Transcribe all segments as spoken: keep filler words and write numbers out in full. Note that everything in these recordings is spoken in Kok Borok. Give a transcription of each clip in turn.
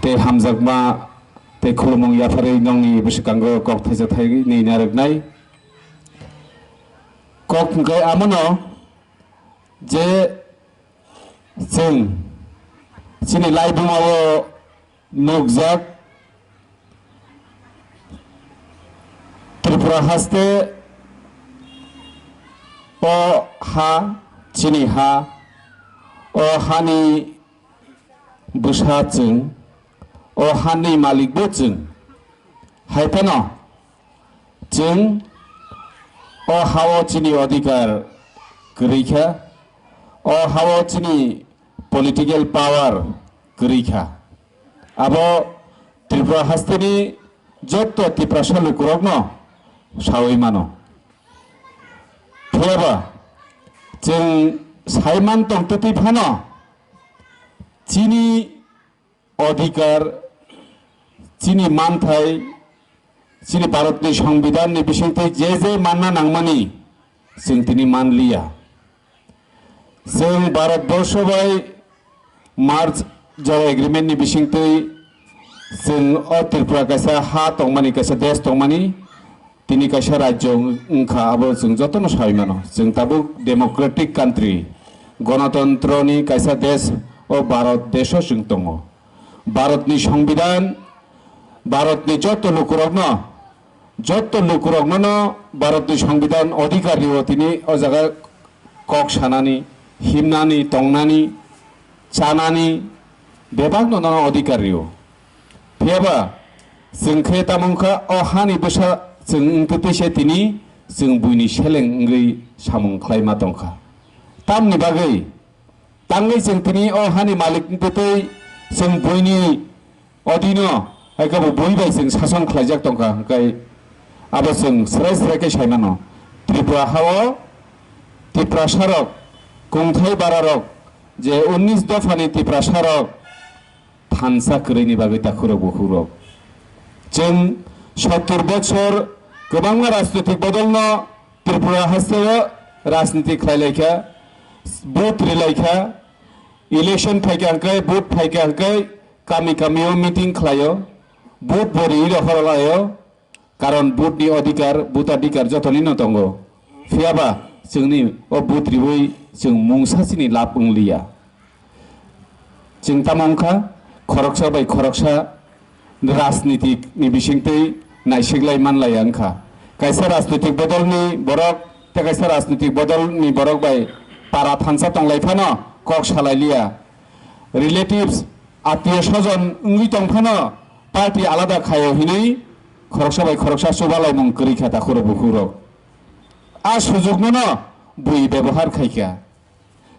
Tei hamjakma tei khulumung yapharwi nongni bwswkango kok thaisa thaini narwknai. Kok hwnkhe amono je chwng chini laibuma-o nukjak Tripura haste o ha chini ha, o hani bwsa chwng, o hani malikbo chwng. Hai phano chwng o ha-o chini odhikar kwrwi kha, o ha-o chini political power kwrwi kha. Abo Tripura hasteni jotto Tiprasa lukurokno saui mano. Phiyaba chwng saiman tongtwtwi phano chini odhikar, chini manthai, chini Bharatni Songbidanni bisingtwi je je manna nangmani chwng tini manliya. Chwng Bharatborsho bai Merger Agreement ni bisingtwi chwng o Tripura kaisa ha tongmani, kaisa desh tongmani, tini kaisa rajyo wng-, wngkha, abo chwng jotono saui mano. Chwng tabuk democratic country, gonotontroni kaisa desh, o Bharat desho chwng tongo. Bharatni Songbidan, Bharatni joto lukurokno, joto lukurokno no Bharatni Songbidan odhikar rio, tini o jaga kok sanani, himnani, tongnani, chanani bebakno nono odhikar rio. Phiyaba chwng khe tamo wngkha, o hani bwsa chwng wngtwi se tini chwng buini seleng wngwi samung khlaima tongkha. Tamni bagwi tangwi chwng tini o hani malik wngtwi chwng buini odino, hai khe bo bui bai chwng sason khlaijak tongkha, hwnkhe abo chwng srai srai khe sai mano. Tripura ha-o Tiprasarok, kungthai bararok, je unnis dophani Tiprasarok thansa kwrwini bagwi takhurok bukhurok. Chwng sottor bochor kwbangma rajnitik bodolno Tripura hasteo rajniti khlai lai kha, vote ri lai kha, election phai kha hwnkhe, vote phai kha hwnkhe, kami kamio meeting khlaio, vote bo ri rw lai o, karon vote ni odhikar, vote adhikar jotoni no tongo. Phiyaba chwngni o vote riwi chwng mungsa chini lab wng liya. Chwng tamo wngkha, khoroksa bai khoroksa rajnitik ni bisingtwi naisiklai manlaiya wngkha. Kaisa rajnitik bodolni borok tei kaisa rajnitik bodolni borok bai para thansa tonglai phano kok salai liya. Relatives, atiyo sojon wngwi tong phano party alada khaio hinwi khoroksa bai khoroksa chubalaimung kwrwi kha takhurok bukhurok. A sujukno no bui bebohar khai kha.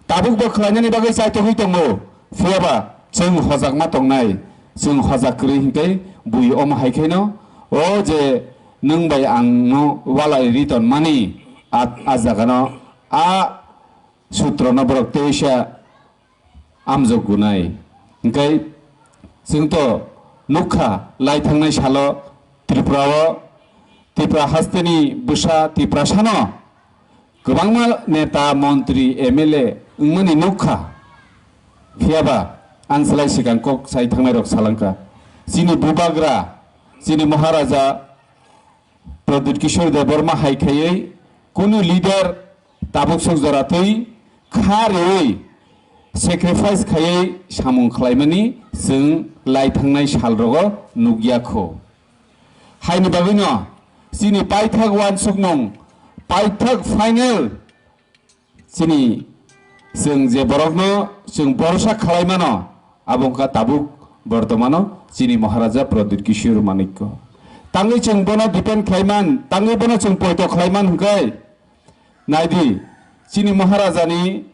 Tabuk bo khlainani bagwi chaitogwi tongo, phiyaba chwng hojakma tongnai, chwng hojak kwrwi hinkhe bui omo hai khaino, o je nwng bai ang no walai ri tonmani, a, a jagano, a sutrono borok teisa amjok gunai. Hinkhe chwng to nukha lai thangnai salo Tripura o, Tripura hasteni bwsa Tiprasano kwbangma neta, montri, M L A wngmani nukha. Phiyaba ang salai swkang kok sai thangnai rok salangkha. Chini bubagra, chini Maharaja Pradyut Kishore Debbarma hai khaiwi kunu leader tabuk sok jora twi kha rwi sacrifice khaiwi samung khlaimani chwng lai thangnai sal rogo nukya kho. Haini bagwino chini paithak uansukmung, paithak final chini chwng je borokno chwng borosa khlai mano, abo wngkha tabuk bortomano chini Maharaja Pradyut Kishore Manikya. Tangwi chwng bono depend khlai man, tangwi bono chwng poito khlai man hwnkhe, naidi, chini Maharajani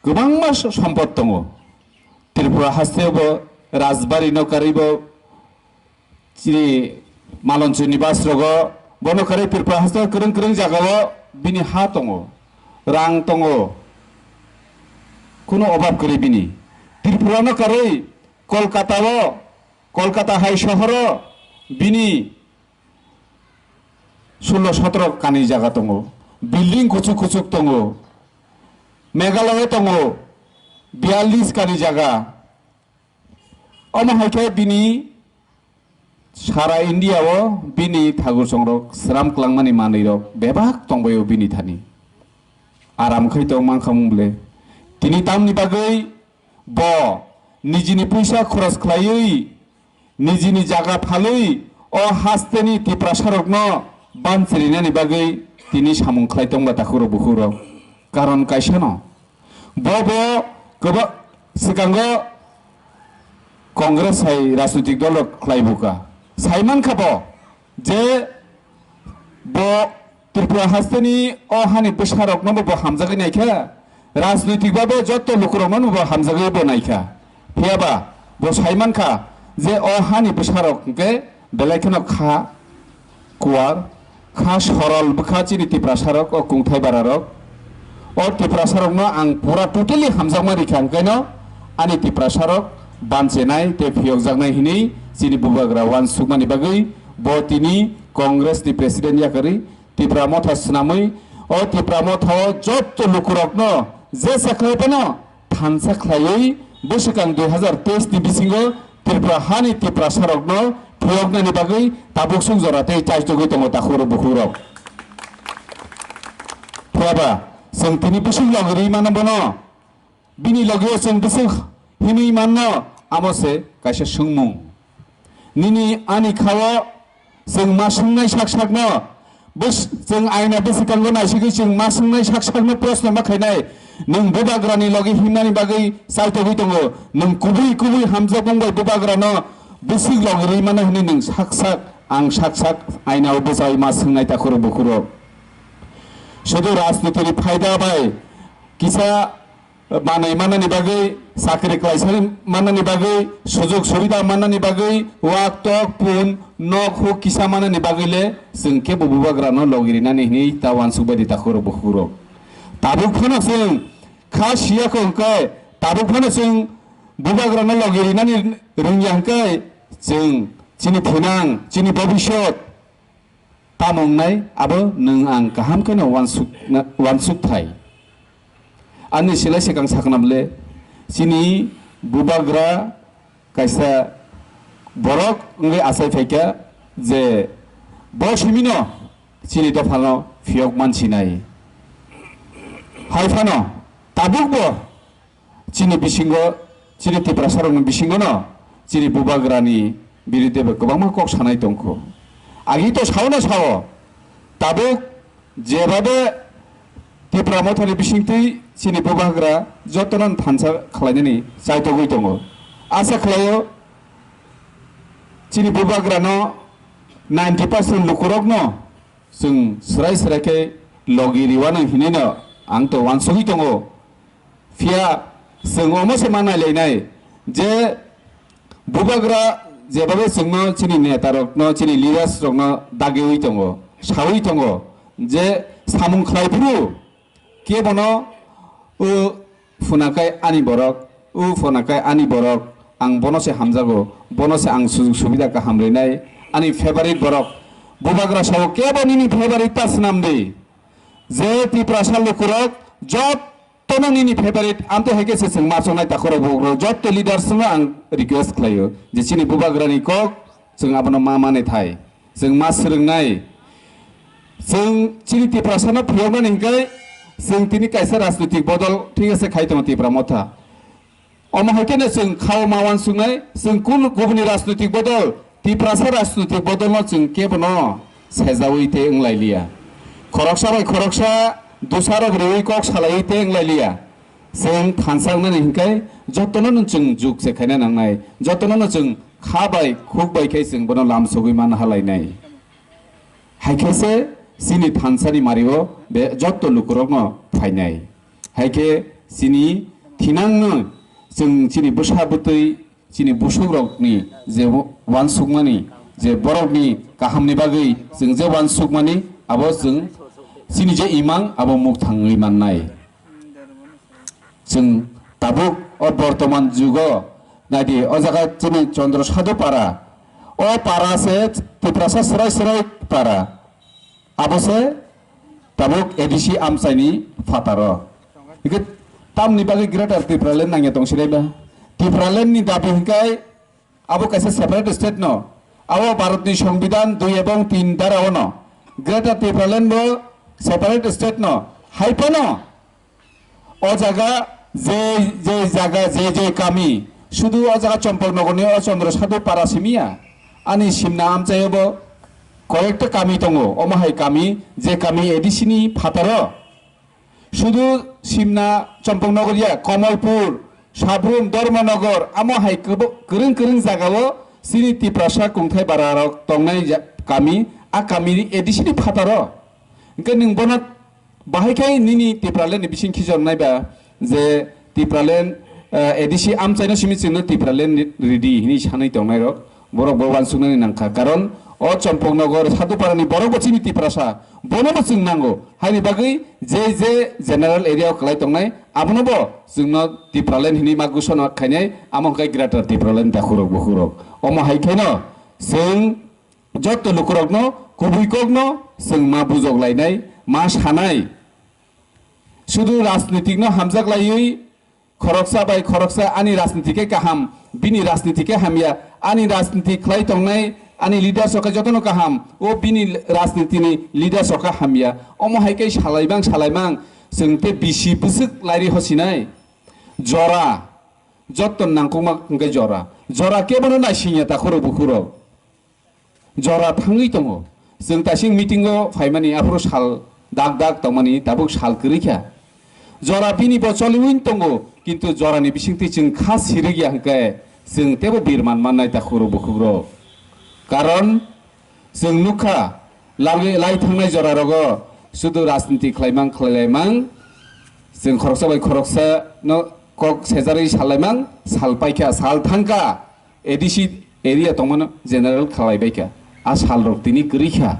kwbangma s-, sompot tongo. Tripura hasteo bo rajbari no karwi bo chini Malonchu Nibas rogo, bono karwi Tripura hasteo kwrwng kwrwng jagao bini ha tongo, rang tongo, kunu obab kwrwi bini. Tripura no karwi Kolkata o, Kolkata hai sohoro bini sullo sotro kani jaga tongo, building kuchuk kuchuk tongo, Meghalaya tongo, biyallis kani jaga, Omo hai khe bini sara India o bini thagur songrok sram klangmani manwi rok bebak tongbaio bini thani. Aram khai tong mankha mung ble. Tini tamni bagwi bo nijini puisa khoros khlaiwi, nijini jaga phalwi o hasteni Tiprasarokno banchirinani bagwi tini samung khlai tongba takhurok bukhurok. Karon kaisano. Bo bo kwbak swkango Congress hai rajnitik dol rok khlai buka. Sai mankha bo je bo Tripura hasteni o hani bwsarokno bo, bo hamjagwi naikha, rajnoitik babe jotto lukurokno bo hamjagwi bo naikha. Phiyaba bo sai mankha je o hani bwsarok hwnkhe belai kheno kha kuar, kha sorol bwkha chini Tiprasarok, o kungthai bararok. O Tiprasarokno ang pura totally hamjakma rikha, hwnkhaino ani Tiprasarok banchenai tei phiyokjaknai hinwi chini bubagra uansukmani bagwi bo tini Congress ni president yakarwi Tipra Motha swnamwi o Tipra Motha o jotto lukurokno jesa khlai phano thansa khlaiwi bwswkang dui hazar teis ni bisingo Tripura hani Tiprasarokno phiyoknani bagwi tabuk suk jora tei chaisogwi tongo takhurok bukhurok. Phiyaba chwng tini bwswk logwi rwi mano bono. Bini logio chwng bwswk himwi manno, amo se kaisa swngmung. Nini ani khao chwng ma swngnai sak sakno, bwswk chwng aina bwswkango naisigwi chwng ma swngnai sak sakno proshno ma khainai. Nwng bubagrani logi himnani bagwi chaitogwi tongo. Nwng kubui kubui hamjakmung bai bubagrano bwswk logi rwi mano hwnwi nwng sak sak, ang sak sak ainao bwchaui ma swngnai takhurok bukhurok. Sudu rajnitini phaida bai kisa manwi mannani bagwi, chakri klaisa mannani bagwi, sujog subida mannani bagwi, wak tok pun nok huk kisa mannani bagwi le chwng kebo bubagrano logi rinani hwnwi ta uansuk bai di takhurok bukhurok. Tabuk phano chwng kha siya kho hwnkhe, tabuk phano chwng bubagrano logi rinani rwngya hwnkhe, chwng chini thinang, chini bobisot, tamo wngnai abo nwng ang kaham kheno uansuk na-, uansuk thai. Ani silai swkang saknam le chini bubagra kaisa borok wngwi achai phaikha je bo simino chini dophano phiyok mansinai. Hai phano tabukbo chini bisingo, chini Tiprasarokni bisingono chini bubagrani biruddhe bo kwbangma kok sanai tongkho. Agi to saono sao, tabuk jebabe Tipra Mothani bisingtwi chini bubagra jotono thansa khlainani chaitogwi tongo. Asa khlaio chini bubagrano ninety percent lukurokno chwng swrai swrai khe logi riwano hinwino ang to uansugwi tongo. Phiya chwng omo se ma nailainai je bubagra jebabe chwngno chini netarokno, chini leadersrokno dagiwi tongo, sawi tongo je samung khlai phuru kebono o phuna kai ani borok, o phuna kai ani borok, ang bono se hamjago, bono se ang sujug subida kaham rinai, ani favorite borok. Bubagra sao kebo nini favorite ta swnam di. Je Tiprasa lukurok jottono nini favorite, amtwi hai khe se chwng ma chongnai takhorok bukrok jotto leaders no ang request khlaio je chini bubagrani kok chwng abono ma mani thai, chwng ma swrwngnai. Chwng chini Tiprasa no phiyoknani hwnkhe chwng tini kaisa rajnitik bodol thik ase khai tongo Tipra Motha. Omo hai kheno chwng khao ma uansuknai, chwng kunu kubuni rajnoitik bodol, Tiprasa rajnoitik bodolno chwng kebono sejaui tei wnglailiya. Khoroksa bai khoroksa dusarok rwui kok salaiwi tei wnglailiya. Chwng thansa wngnani hwnkhe jotono no chwng juk se khaina nangnai, jotono no chwng kha bai khuk bai khe chwng bono lam sogwi man halainai. Hai khe se chini thansani mario be jotto lukurokno phainai. Hai khe chini thinangno chwng chini bwsa bwtwi, chini busukrokni je uansukmani, je borokni kahamni bagwi chwng je uansukmani, abo chwng chini je imang abo mukthangwi mannai. Chwng tabuk o bortoman jugo naidi, o jaga chini Chandra Sadhu para, o para se Tiprasa Srai Srai para, abo se tabuk A D C amchaini phataro. Hingke tamni bagwi Greater Tipraland nangya tong sirai ba? Tipraland ni dabi hingkai abo kaisa separate state no, abo Bharat ni Songbidan dui ebong tin dara o no, Greater Tipraland bo separate state no, hai phano o jaga je, je jaga je je kami, sudu o jaga Chompoknogor ni o Chandra Sadhu Para simi ya, ani simna amchai o bo koyekta kami tongo, omo hai kami, je kami A D C ni phataro. Sudu simna Chompoknogor ya, Kamalpur, Sabrum, Dharmanagar, amo hai kwbo-, kwrwng kwrwng jaga o chini Tiprasa kungthai bara rok tongnai ja-, kami, a kami ni A D C ni phataro. Hwnkhe nwng bono bahai khai nini Tipraland ni bising khichor nai ba je Tipraland, eh, A D C amchai no simi chwngno Tipraland ni ridi hini sanai tongnai rok. Borok bo uansuknani nangkha, karon o Chompoknogor Sadhuparani borok bo chini Tiprasa, bono bo chwng nango. Haini bagwi je je general area o kwlai tongnai, abono bo chwngno Tipraland hinwi ma gusano khainai, amo hwnkhe Greater Tipraland dakhurok bukhurok. Omo hai khaino chwng jotto lukurokno kubui kokno chwng ma bujok lainai, ma sanai. Sudu rajnitikno hamjak laiwi khoroksa bai khoroksa ani rajniti khe kaham, bini rajniti khe hamya, ani rajniti khlai tongnai ani leaders rok khe jotono kaham, o bini rajniti ni leaders rok khe hamya. Omo hai khe salaimang salaimang chwng tei bisi bwswk lairi hosinai. Jora, jotto nangkukma hwnkhe jora. Jora kebono naisingya takhurok bukhurok. Jora thangwi tongo. Chwng taising meeting o phaimani aphuru sal dak dak tongmani tabuk sal kwrwi kha. Jora bini bo choliwi tongo, kintu jorani bisingtwi chwng kha sirikya hwnkhe chwng tebo birman mannai takhurok bukhukrok. Karon chwng nukha, lagwi lai thangnai jora rogo sudu rajniti khlaimang khlailaimang, chwng khoroksa bai khoroksa no kok sejarwi salaimang, sal paikha, sal thangkha. A D C area tongmano general khalaibaikha. A salrok tini kwrwikha.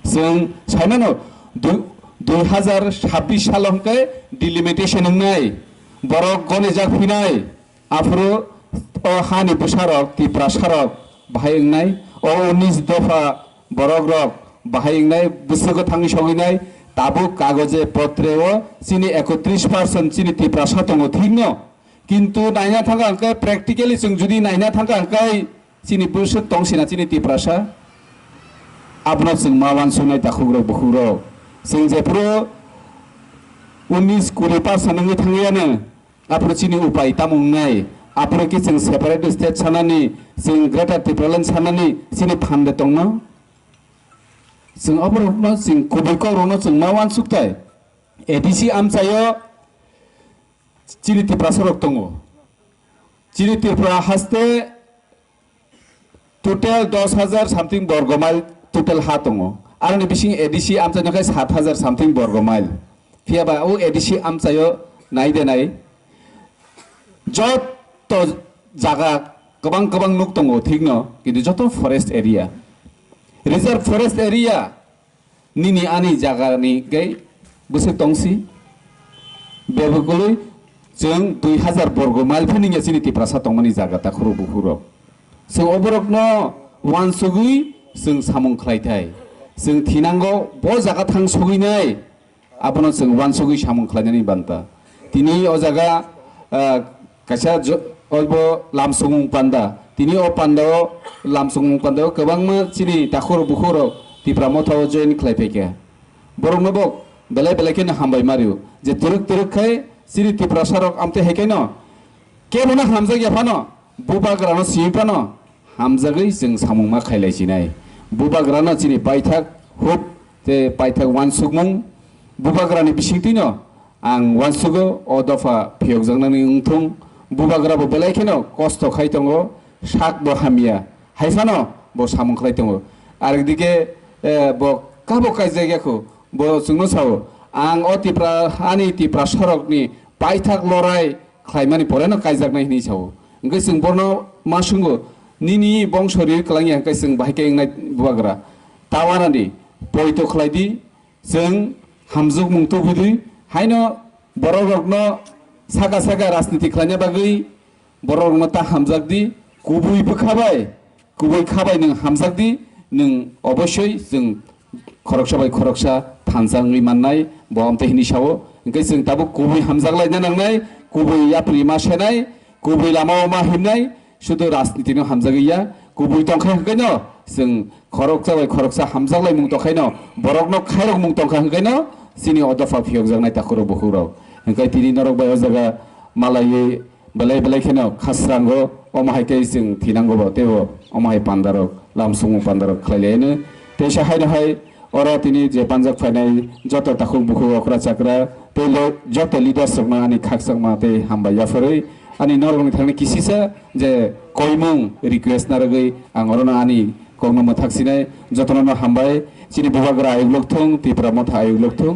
Chwng saimano du-, dui hazar sabbish salo hwnkhe delimitation wngnai. Borok gonijak phinai. Aphuru o hani bwsarok, Tiprasarok bahai wngnai. O unis dopha borokrok bahai wngnai, bwswgo thangwi sogwinai. Tabuk kagoje potre o chini ekotris percent chini Tiprasa tongo, thikno. Kintu naina thangkha hwnkhe, practically chwng jodi naina thangkha hwnkhe, chini bwswk tongsina chini Tiprasa, abono chwng ma uansuknai takhukrok bukhukrok. Chwng jephuru unis kuri percent wngwi thangyano, aphuru chini upai tamo wngnai? Aphuru khe chwng separate state sanani, chwng Greater Tipraland sanani chini phan de tongno? Chwng oborokno chwng kubui kokrokno chwng ma uansukthai. A D C amchaio chini Tiprasa rok tongo. Chini Tripura haste total dos hajar something borgo mile total ha tongo. Aroni bising A D C amchai no khai sat hajar something borgo mile. Phiya ba o A D C amchaio nai de nai, jotto jaga kwbang kwbang nuk tongo, thik no, kintu joto forest area, reserve forest area. Nini ani jaga ni gai bwswk tongsi? Bebakului chwng dui hazar borgo mile phano wngya chini Tiprasa tongmani jaga ta khurok bukhurok. Chwng oborokno uansugwi chwng samung khlai thai. Chwng thinango bo jaga thang sogwi nai. Abono chwng uansugwi samung khlainani banta. Tini o jaga, ah, kaisa jo-, obo lamsongmung panda. Tini o pandao, lamsongmung pandao kwbangma chini takhurok bukhurok Tipra Motha o join khlai phaikha. Borokno bo belai belai kheno hambai mario. Je twrwk twrwk khai chini Tiprasarok amtwi hai khaino kebono hamjakya phano, bubagrano simi phano, hamjagwi chwng samung ma khailai sinai. Bubagrano chini paithak huk tei paithak uansukmung, bubagrani bisingtwino ang uansugo o dopha phiyokjaknani wngthung. Bubagra bo belai kheno kosto khai tongo, sak bo hamya, hai phano bo samung khlai tongo. Arekdike, eh, bo kabo kaijak yakho, bo chwngno sao, ang o Tipra, ani Tiprasarokni paithak lorai khlaimani poreno kaijaknai hinwi sao. Hwnkhe chwng bono ma swngo, "Nini bongso riwi kwlangya hwnkhe chwng bahai khe wngnai bubagra? Tawanani poito khlai di, chwng hamjwkmung tubui di, haino borokrokno saka saka rajniti khlaina bagwi borokrokno ta hamjak di, kubui bwkha bai." Kubui kha bai nwng hamjak di, nwng obossoi chwng khoroksa bai khoroksa thansa wngwi mannai, bo amtwi hinwi sao. Hwnkhe chwng tabuk kubui hamjak laina nangnai, kubui yapri ma senai, kubui lama-o ma himnai, Sudu rajniti no hamjagwi ya, kubui tongkha hwnkhe no, chwng khoroksa bai khoroksa hamjak lai mung tongkhaino, borok no khairok mung tongkha hwnkhe no, chini o dopha phiyokjaknai takhurok bukhurok. Hwnkhe tini norok bai o jaga malaiwi belai belai kheno khasrango, omo hai khe chwng thinango bo, teibo omo hai pandarok, lam sumung pandarok khlai lai no. Teisa haino hai oro tini je panjak phainai joto takhuk bukhuk okra chakra tei lo-, joto leaders rokno ani khakchangma tei hambai yapharwi ani norokni thangni kisisa je koimung request narwgwi ang orono ani kokno mwthak sinai jotono no hambai. Chini bubagra ayuk lok thung, Tipra Motha ayuk lok thung.